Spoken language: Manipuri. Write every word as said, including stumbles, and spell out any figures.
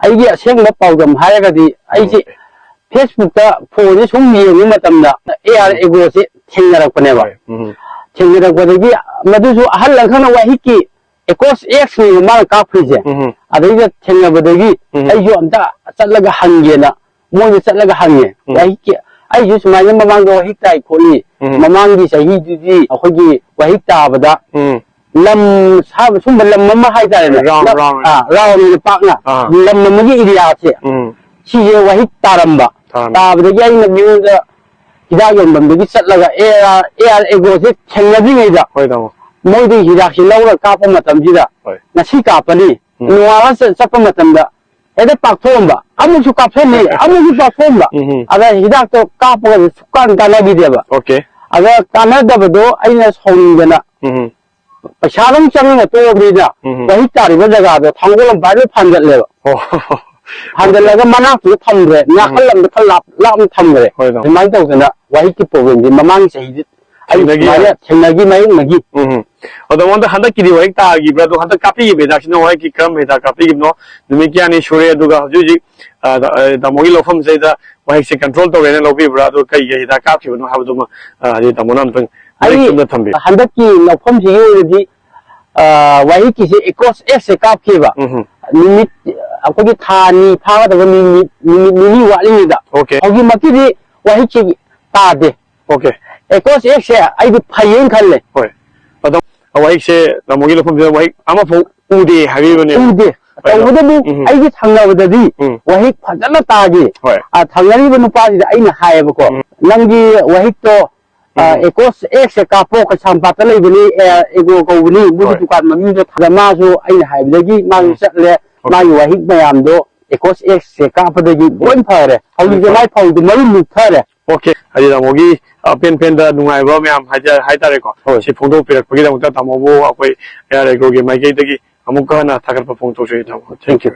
ꯑꯩꯒꯤ ꯑꯁꯦꯡꯕ ꯄꯥꯎꯗꯝ ꯍꯥꯏꯔꯒꯗꯤ, ꯑꯩꯁꯦ ꯎꯝ꯫ Facebookꯇ ꯐꯣꯟꯁꯦ ꯁꯨꯝ ꯌꯦꯡꯕ ꯃꯇꯝꯗ ꯑꯦ ꯑꯥꯔ ꯎꯝ꯫ ꯑꯦꯒ꯭ꯔꯣꯁꯦ ꯊꯦꯡꯅꯔꯛꯄꯅꯦꯕ꯫ ꯍꯣꯏ꯫ ꯎꯝ꯫ ꯊꯦꯡꯅꯔꯛꯄꯗꯒꯤ ꯃꯗꯨꯁꯨ ꯑꯍꯜ ꯑꯃꯈꯛꯅ ꯋꯥꯍꯤꯛꯀꯤ ꯑꯦꯀꯣꯁ ꯑꯦꯛꯁꯅꯦꯕ ꯃꯥꯅ ꯀꯥꯞꯈ꯭ꯔꯤꯁꯦ꯫ ꯎꯝ꯫ ꯑꯗꯩꯗ ꯊꯦꯡꯅꯕꯗꯒꯤ ꯎꯝ꯫ ꯑꯩꯁꯨ ꯑꯝꯇ ꯆꯠꯂꯒ ꯍꯪꯒꯦꯅ ꯃꯣꯏꯗ ꯆꯠꯂꯒ ꯍꯪꯉꯦ꯫ ꯎꯝ꯫ ꯋꯥꯍꯤꯛꯀꯤ ꯑꯩꯁꯨ ꯁꯨꯃꯥꯏꯅ ꯃꯃꯥꯡꯗ ꯋꯥꯍꯤꯛ ꯇꯥꯏ ꯈꯣꯠꯂꯤ, ꯎꯝ꯫ ꯃꯃꯥꯡꯒꯤ ꯆꯍꯤꯗꯨꯗꯤ ꯑꯩꯈꯣꯏꯒꯤ ꯋꯥꯍꯤꯛ ꯇꯥꯕꯗ ꯎꯝ꯫ ꯂꯝ ꯁꯥ-, ꯁꯨꯝꯕ ꯂꯝ ꯑꯃ ꯍꯥꯏꯇꯥꯔꯦꯅꯦ꯫ Round, ꯂꯝ, round ꯑꯣꯏꯅ꯫ ꯑꯥ, round ꯑꯣꯏꯅ ꯄꯥꯛꯅ ꯑꯥ꯫ ꯂꯝ ꯑꯃꯒꯤ area ꯁꯦ ꯎꯝ꯫ ꯁꯤꯁꯦ ꯋꯥꯍꯤꯛ ꯇꯥꯔꯝꯕ꯫ ꯇꯥꯔꯝꯕ꯫ ꯇꯥꯕꯗꯒꯤ ꯑꯩꯅ ꯃꯤꯉꯣꯟꯗ ꯍꯤꯗꯥꯛ ꯌꯣꯟꯐꯝꯗꯒꯤ ꯆꯠꯂꯒ ꯑꯦ ꯑꯥꯔ, ꯑꯦ ꯑꯥꯔ ꯑꯦꯒ꯭ꯔꯣꯁꯦ ꯊꯦꯡꯅꯗ꯭ꯔꯤꯉꯩꯗ ꯍꯣꯏ ꯇꯥꯃꯣ꯫ ꯃꯣꯏꯗꯒꯤ ꯍꯤꯗꯥꯛꯁꯦ ꯂꯧꯔ ꯀꯥꯞꯄ ꯃꯇꯝꯁꯤꯗ ꯍꯣꯏ꯫ ꯉꯁꯤ ꯀꯥꯞꯄꯅꯤ, ꯎꯝ꯫ ꯅꯣꯡꯉꯥꯜꯂ ꯆꯠ-, ꯆꯠꯄ ꯃꯇꯝꯗ ꯍꯦꯛꯇ ꯄꯥꯛꯊꯣꯛꯑꯝꯕ, ꯑꯃꯨꯛꯁꯨ ꯀꯥꯞꯁꯜꯂꯤ, ꯑꯃꯨꯛꯁꯨ ꯄꯥꯛꯊꯣꯛꯑꯝꯕ꯫ ꯎꯝ ꯍꯝ꯫ ꯑꯗ ꯍꯤꯗꯥꯛꯇꯣ ꯀꯥꯞꯄꯒꯁꯨ ꯁꯨꯛꯀꯥꯟ ꯀꯥꯟꯅꯈꯤꯗꯦꯕ꯫ Okay꯫ ꯑꯗ ꯀꯥꯟꯅꯗꯕꯗꯣ ꯑꯩꯅ ꯁꯥꯎꯅꯤꯡꯗꯅ ꯎꯝ ꯍꯝ꯫ ꯄꯩꯁꯥ ꯑꯗꯨꯝ ꯆꯪꯉꯒ ꯇꯣꯛꯑꯕꯅꯤꯅ ꯎꯝ ꯍꯝ꯫ ꯋꯥꯍꯤꯛ ꯇꯥꯔꯤꯕ ꯖꯒꯥꯗꯣ ꯊꯥꯡꯒꯣꯜ ꯂꯝꯄꯥꯏ ꯂꯣꯏ ꯐꯥꯟꯒꯠꯂꯦꯕ꯫ ꯑꯣ꯫ ꯐꯥꯟꯒꯠꯂꯒ ꯃꯅꯥꯛꯇꯨꯗ ꯊꯝꯈ꯭ꯔꯦ, ꯅꯥꯀꯜ ꯎꯝ꯫ ꯑꯃꯗ ꯈꯔ ꯂꯥꯞ-, ꯂꯥꯞꯅ ꯊꯝꯈ꯭ꯔꯦ꯫ ꯍꯣꯏ, ꯇꯥꯃꯣ꯫ ꯑꯗꯨꯃꯥꯏꯅ ꯇꯧꯗꯅ ꯋꯥꯍꯤꯛꯀꯤ problemꯁꯦ ꯃꯃꯥꯡ ꯆꯍꯤꯗꯤ ꯑꯩ ꯊꯦꯡꯅꯈꯤ ꯁꯨꯃꯥꯏꯅ ꯍꯥꯏ꯫ ꯊꯦꯡꯅꯈꯤ ꯃꯥꯌꯣꯛꯅꯈꯤ꯫ ꯎꯝ ꯍꯝ꯫ ꯑꯗꯣ ꯇꯥꯃꯣꯗ ꯍꯟꯗꯛꯀꯤꯗꯤ ꯋꯥꯍꯤꯛ ꯇꯥꯈꯤꯕ꯭ꯔꯥ? ꯑꯗꯣ ꯍꯟꯗꯛ ꯀꯥꯞꯄꯤꯈꯤꯕ ꯍꯤꯗꯥꯛꯁꯤꯅ ꯋꯥꯍꯤꯛꯀꯤ ꯀꯔꯝꯕ ꯍꯤꯗꯥꯛ ꯀꯥꯞꯄꯤꯈꯤꯕꯅꯣ? ꯅꯨꯃꯤꯠ ꯀꯌꯥꯅꯤ ꯁꯨꯔꯦ? ꯑꯗꯨꯒ ꯍꯧꯖꯤꯛ ꯍꯧꯖꯤꯛ, ꯑ, ꯑ, ꯇꯥꯃꯣꯒꯤ ꯂꯧꯐꯝꯁꯤꯗ ꯋꯥꯍꯤꯛꯁꯦ control ꯇꯧꯔꯦꯅ ꯂꯧꯕꯤꯕ꯭ꯔꯥ? ꯑꯗꯨꯒ ꯀꯩ ꯀꯩ ꯍꯤꯗꯥꯛ ꯀꯥꯞꯈꯤꯕꯅꯣ ꯍꯥꯏꯕꯗꯨꯃ, ꯑ, ꯍꯥꯏꯗꯤ ꯇꯥꯃꯣꯅ ꯑꯝꯇꯪ ꯑꯩ ꯃꯔꯤꯛ ꯆꯨꯝꯅ ꯊꯝꯕꯤꯌꯨ꯫ ꯍꯟꯗꯛꯀꯤ ꯂꯧꯐꯝꯁꯤꯒꯤ ꯑꯣꯏꯅꯗꯤ, ꯑ, ꯋꯥꯍꯤꯛꯀꯤꯁꯦ ꯑꯦꯀꯣꯁ ꯑꯦꯛꯁꯁꯦ ꯀꯥꯞꯈꯤꯕ꯫ ꯎꯝ ꯍꯝ꯫ ꯅꯨꯃꯤꯠ ꯑꯩꯈꯣꯏꯒꯤ ꯊꯥ ꯑꯅꯤ ꯐꯥꯒꯗꯕ ꯅꯨꯃꯤꯠ, ꯅꯨꯃꯤꯠ ꯅꯤꯅꯤ ꯋꯥꯠꯂꯤꯉꯩꯗ꯫ Okay꯫ ꯍꯧꯖꯤꯛꯃꯛꯀꯤꯗꯤ ꯋꯥꯍꯤꯛꯁꯤ ꯇꯥꯗꯦ꯫ Okay꯫ ꯑꯦꯀꯣꯁ ꯑꯦꯛꯁꯁꯦ ꯑꯩꯗꯤ ꯐꯩꯌꯦꯅ ꯈꯜꯂꯦ꯫ ꯍꯣꯏ꯫ ꯑꯗꯣ ꯋꯥꯍꯤꯛꯁꯦ ꯇꯥꯃꯣꯒꯤ ꯂꯧꯐꯝꯁꯤꯗ ꯋꯥꯍꯤꯛ ꯑꯃꯐꯥꯎ ꯎꯗꯦ ꯍꯥꯏꯕꯤꯕꯅꯦꯕ꯫ ꯎꯗꯦ꯫ ꯍꯣꯏ, ꯑꯗꯣ ꯇꯧꯕꯇꯕꯨ ꯎꯝ꯫ ꯑꯩꯒꯤ ꯊꯪꯅꯕꯗꯗꯤ ꯎꯝ꯫ ꯋꯥꯍꯤꯛ ꯐꯖꯅ ꯇꯥꯈꯤ꯫ ꯍꯣꯏ꯫ ꯑ, ꯊꯪꯅꯔꯤꯕ ꯅꯨꯄꯥꯁꯤꯗ ꯑꯩꯅ ꯍꯥꯏꯌꯦꯕꯀꯣ, ꯎꯝ꯫ "ꯅꯪꯒꯤ ꯋꯥꯍꯤꯛꯇꯣ, ꯑ, ꯎꯝ꯫ ꯑꯦꯀꯣꯁ ꯑꯦꯛꯁꯁꯦ ꯀꯥꯞꯄꯣ, ꯀꯩꯁꯥꯝꯄꯥꯠꯇ ꯂꯩꯕꯅꯤ, ꯑꯦ, ꯑꯦꯒ꯭ꯔꯣ ꯀꯧꯕꯅꯤ, ꯃꯣꯏꯒꯤ ꯍꯣꯏ꯫ ꯗꯨꯀꯥꯟ ꯃꯃꯤꯡꯗꯣ ꯊꯥꯗ", ꯃꯥꯁꯨ ꯑꯩꯅ ꯍꯥꯏꯕꯗꯒꯤ ꯃꯥꯁꯨ ꯎꯝ꯫ ꯆꯠꯂꯦ, Okay꯫ ꯃꯥꯒꯤ ꯋꯥꯍꯤꯛ ꯃꯌꯥꯝꯗꯣ ꯑꯦꯀꯣꯁ ꯑꯦꯛꯁꯁꯦ ꯀꯥꯞꯄꯗꯒꯤ ꯂꯣꯏ ꯐꯔꯦ꯫ ꯍꯧꯖꯤꯛꯁꯦ ꯎꯝ꯫ ꯃꯥꯏ ꯐꯧꯗꯨ ꯃꯔꯨ ꯂꯨꯞꯊꯔꯦ꯫ Okay, ꯍꯥꯏꯗꯤ ꯇꯥꯃꯣꯒꯤ ꯑꯄꯦꯟ ꯄꯦꯟꯗ ꯅꯨꯡꯉꯥꯏꯕ ꯃꯌꯥꯝ ꯍꯥꯏꯇꯥꯔꯦ, ꯍꯥꯏꯇꯥꯔꯦꯀꯣ꯫ ꯍꯣꯏ꯫ ꯁꯤ ꯐꯣꯡꯗꯣꯛꯄꯤꯔꯛꯄꯒꯤꯗꯃꯛꯇ ꯇꯥꯃꯣꯕꯨ ꯑꯩꯈꯣꯏ ꯑꯦ ꯑꯥꯔ ꯑꯦꯒ꯭ꯔꯣꯒꯤ ꯃꯥꯏꯀꯩꯗꯒꯤ ꯑꯃꯨꯛꯀ ꯍꯟꯅ ꯊꯥꯒꯠꯄ ꯐꯣꯡꯗꯣꯛꯆꯔꯤ, ꯇꯥꯃꯣ꯫ Thank you꯫